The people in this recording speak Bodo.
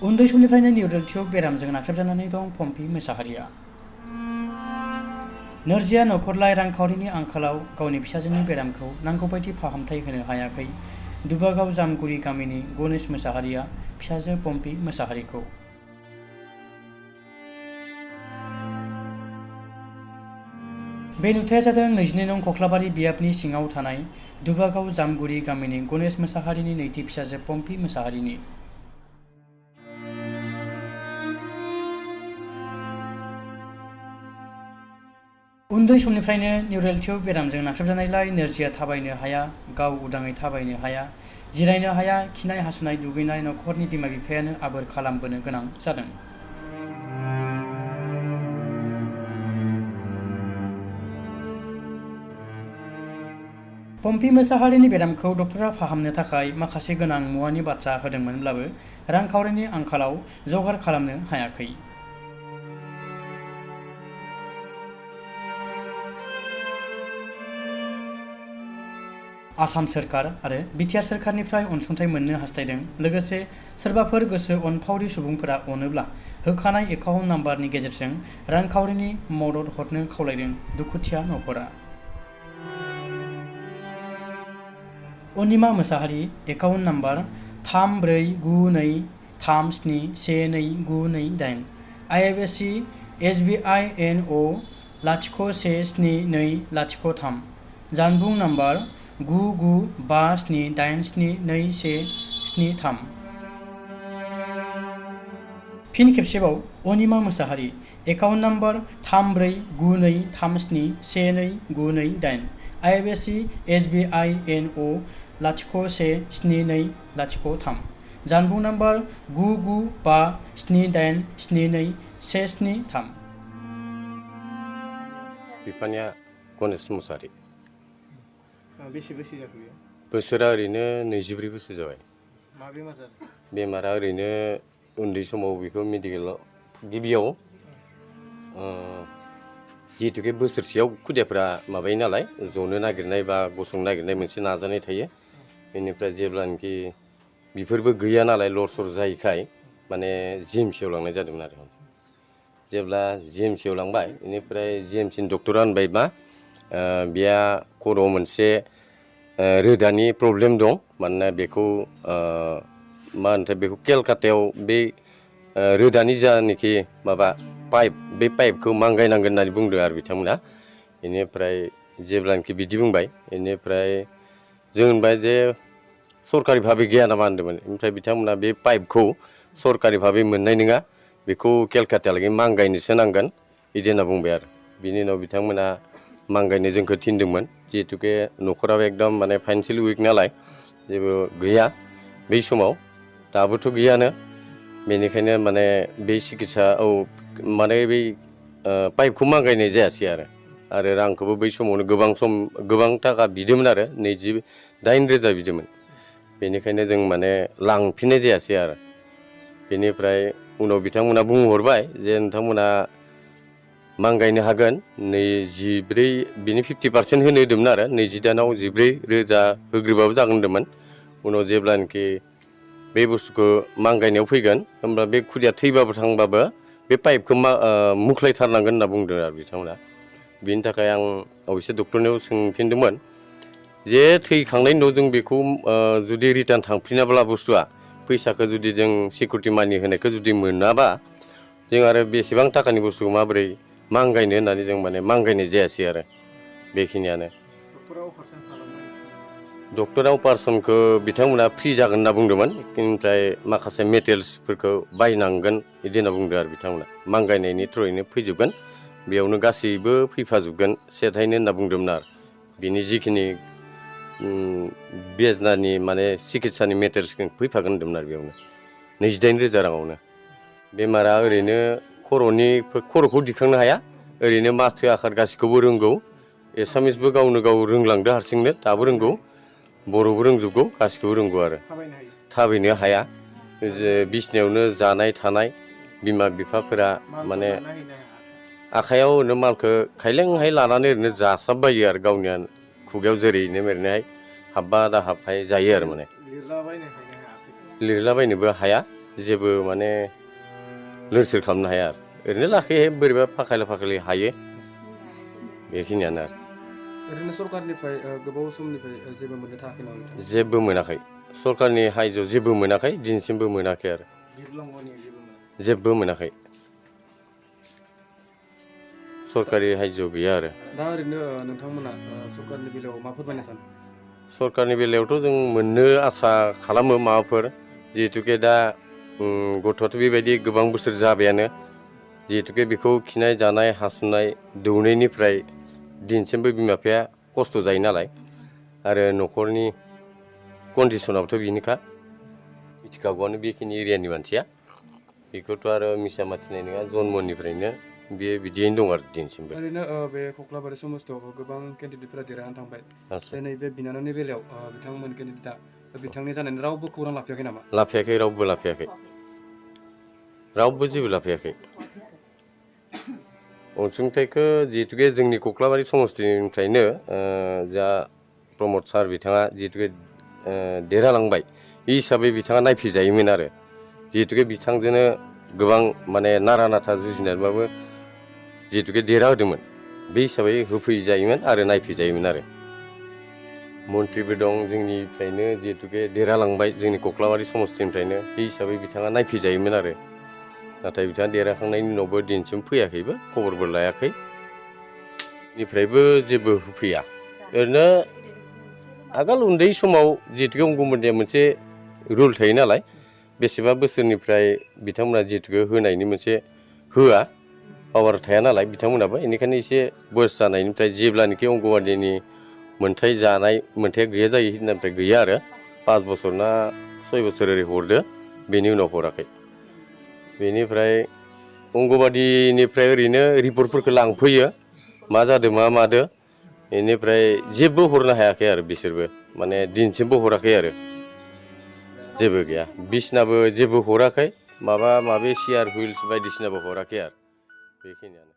उन्दै समनिफ्रायनो निउर'टिक बेरामजों नाख्रेबजानानै दं पम्पी मोसाहारिया। नोरजिया नखरलाय रांखावरिनि आंखालाव गावनि फिसाजोनि बेरामखौ नांगौबायदि फाहामथाय होनो हायाखै दुबागाव जामगुरि गामिनि गणेश मोसाहारिया फिसाजो पम्पी मोसाहारिखौ। बे नुथाया जादों 22 नं खख्लाबारि बियाबनि सिङाव थानाय दुबागाव जामगुरि गामिनि गणेश मोसाहारिनि नैथि फिसाजो पम्पी मोसाहारिनि। उन्दै समनिफ्रायनो निउर'टिक बेरामजों नाख्रेबजानायलाय नोरजिया थाबायनो हाया, गाव उदाङै थाबायनो हाया, जिरायनो हाया, खिनाय हासुनाय दुगैनाय नखरनि बिमा बिफायानो आबोर खालामबोनो गोनां जादों। पम्पी मोसाहारिनि बेरामखौ डक्टरा फाहामनो थाखाय माखासे गोनां मुवानि बाथ्रा होदोंमोनब्लाबो रांखावरिनि आंखालाव जगार खालामनो हायाखै। आसाम सोरखार आरो बिटिआर सोरखारनिफ्राय अनसुंथाइ मोननो हास्थायदों। लोगोसे सोरबाफोर गोसो अनफावरि सुबुंफोरा अनोब्ला होखानाय एकाउन्ट नाम्बारनि गेजेरजों रांखावरिनि मदद हरनो खावलायदों दुखुथिया नखरा। Anima Mosahary, account number 3492371292, IFSC SBI NO 017203, जानबुं नाम्बार 9957872173। फिन खेबसेबाव Anima Mosahary, account number 3492371292, IFSC SBI NO 017203, जानबुं नाम्बार 9957872173। बिफानिया गणेश मोसाहारि। बेसे बैसो जाखो बेयो? बोसोरा ओरैनो 24 बोसोर जाबाय। मा बेमार जादों? बेमारा ओरैनो उन्दै समाव बेखौ मेडिकेलाव गिबियाव जिहेतुके बोसोरसेयाव खुदियाफ्रा माबायो नालाय जनो नागिरनाय बा गसंनो नागिरनाय मोनसे नाजानाय थायो। बेनिफ्राय जेब्लानोखि बेफोरबो गैया नालाय लर-सर जायैखाय माने जिएमसिआव लांनाय जादोंमोन आरो। जेब्ला जिएमसिआव लांबाय बेनिफ्राय जिएमसिनि डक्टरा होनबाय मा बेहा खर'आव मोनसे रोदानि प्रब्लेम दं, मानोना बेखौ मा होनोथाय बेखौ केलकातायाव बे रोदानि जानाखि माबा पाइप, बे पाइपखौ मांगायनांगोन होननानै बुंदों आरो बिथांमोना। बेनिफ्राय जेब्लानोखि बिदि बुंबाय बेनिफ्राय जों होनबाय जे सरकारि भाबै गैया नामा होनदोंमोन। ओमफ्राय बिथांमोना बे पाइपखौ सरकारि भाबै मोननाय नङा, बेखौ केलकातायालागै मांगायनोसो नांगोन बिदि होनना बुंबाय आरो। बिनि उनाव बिथांमोना मांगायनो जोंखौ थिनदोंमोन, जिहेतुके न'खराबो एकदम माने फाइनान्सियेलि उइक नालाय जेबो गैया बै समाव, दाबोथ' गैयानो। बेनिखायनो माने बे सिकित्सा माने बै पाइपखौ मांगायनाय जायासै आरो रांखौबो बै समावनो गोबां थाखा बिदोंमोन आरो 28,000 बिदोंमोन। बेनिखायनो जों माने लांफिननाय जायासै आरो। बेनिफ्राय उनाव बिथांमोना बुंहरबाय जे नोंथांमोना मांगायनो हागोन 24, बिनि 50% होनो होदोंमोन आरो। 20 दानाव 14,000 होग्रोबाबो जागोन होनदोंमोन। उनाव जेब्लानोखि बे बुस्थुखौ मांगायनायाव फैगोन होमब्ला बे खुदिया थैबाबो थांबाबो बे पाइपखौ मुख्लायथारनांगोन होनना बुंदों आरो बिथांमोना। बिनि थाखाय आं अबयसे डक्टरनियाव सोंफिनदोंमोन जे थैखांनायनि उनाव जों बेखौ जुदि रिटार्न थांफिनाब्ला बुस्थुआ फैसाखौ जुदि जों सिकिउरिटि मानि होनायखौ जुदि मोनाबा जों आरो बेसेबां थाखानि बुस्थुखौ माबोरै मांगायनो होननानै जों माने मांगायनाय जायासै आरो। बेखिनियानो। डक्टरा अपारेसनखौ बिथांमोना फ्रि जागोन होनना बुंदोंमोन, ओमफ्राय माखासे मेटेरियेल्सफोरखौ बायनांगोन बिदि होनना बुंदों आरो बिथांमोना। मांगायनायनि थ्रुयैनो फैजोबगोन, बेयावनो गासैबो फैफाजोबगोन सेथायनो होनना बुंदोंमोन आरो। बिनि जिखिनि बिजनानि माने सिकित्सानि मेटेरियेल्सखौ फैफागोन होनदोंमोन आरो बेयावनो 28,000 राङावनो। बेमारा ओरैनो खर'खौ दिखांनो हाया, ओरैनो माथो आखार गासिखौबो रोंगौ। एसामिसबो गावनो गाव रोंलांदो हारसिंनो, दाबो रोंगौ। बर'बो रोंजोबगौ, गासिखौबो रोंगौ आरो। थाबायनो हाया, बिसिनायावनो जानाय थानाय, बिमा बिफाफोरा माने आखाइयाव ओरैनो मालखौ खायलेंहाय लानानै ओरैनो जासाबबायो आरो गावनि खुगायाव जेरैनो मेरैनोहाय हाबबा दा हाबहाय जायो आरो। माने लिरलाबायनोबो हाया, जेबो माने लोर सोर खालामनो हाया आरो ओरैनो लाखियो बोरैबा फाखायला हायो बेखिनियानो आरो ओरैनो सरकारनिफ्राय गोबाव समनिफ्राय जेबो मोननो थाङाखै नामा नोंथां? जेबो मोनाखै सरकारनि हायजोआव जेबो मोनाखै दिनैसिमबो मोनाखै आरो जेबो मोनाखै सरकारि हायजोआव गैया आरो दा ओरैनो नोंथांमोना सरकारनि बेलायाव मा फोरमायनो सानो? सरकारनि बेलायावथ' जों मोननो आसा खालामो माबाफोर जिहेतुके दा गथ'आथ' बेबायदि गोबां बोसोर जाबायानो जिहेतुके बेखौ खिनाय जानाय हासुनाय दौनायनिफ्राय दिनैसिमबो बिमा बिफाया खस्थ' जायो नालाय आरो न'खरनि कन्डिसनाबोथ' बेनोखा मिथिखागौआनो बेखिनि एरियानि मानसिया बेखौथ' आरो मिसा माथिनाय नङा जन्मनिफ्रायनो बेयो बिदियैनो दं आरो दिनैसिमबो ओरैनो बे कक्लाबारि समस्थियाव गोबां केन्डिडेटफोरा देरहानानै थांबाय दिनै बे बिनानावनि बेलायाव बिथांमोन केन्डिडेटआ बिथांनि जानायनि रावबो खौरां लाफैयाखै नामा? लाफैयाखै रावबो लाफैयाखै रावबो जेबो लाफैयाखै अनसुंथाइखौ जिहेतुके जोंनि कक्लाबारि समस्थिनिफ्रायनो जा प्रमद सार बिथाङा जिहेतुके देरहालांबाय बे हिसाबै बिथाङा नायफैजायोमोन आरो जिहेतुके बिथांजोंनो गोबां माने नारा नाथा जुजिनानैबाबो जिहेतुके देरहाहोदोंमोन बे हिसाबै होफैजायोमोन आरो नायफैजायोमोन आरो मन्थ्रिबो दं जोंनिफ्रायनो जिहेतुके देरहालांबाय जोंनि कक्लाबारि समस्थिनिफ्रायनो बे हिसाबै बिथाङा नायफैजायोमोन आरो नाथाय बिथाङा देरहाखांनायनि उनावबो दिनैसिम फैयाखैबो खबरबो लायाखै निफ्रायबो जेबो होफैया ओरैनो आगोल उन्दै समाव जिहेतुके अंगनबादिया मोनसे रुल थायो नालाय बेसेबा बोसोरनिफ्राय बिथांमोना जिहेतुके होनायनि मोनसे होआ पावार थाया नालाय बिथांमोनाबो बेनिखायनो एसे बयस जानायनिफ्राय जेब्लानोखि अंगनबादिनि मोनथाय जानाय मोनथाया गैया जायो हिनजावनिफ्राय गैया आरो 5 बोसोर ना 6 बोसोर ओरै हरदो बेनि उनाव हराखै बेनिफ्राय अंगनबादिनिफ्राय ओरैनो रिपर्टफोरखौ लांफैयो मा जादों मा मादो बेनिफ्राय जेबो हरनो हायाखै आरो बिसोरबो माने दिनैसिमबो हराखै आरो जेबो गैया बिसनाबो जेबो हराखै माबा माबि सियार हुइल्स बायदिसिनाबो हराखै आरो बेखिनियानो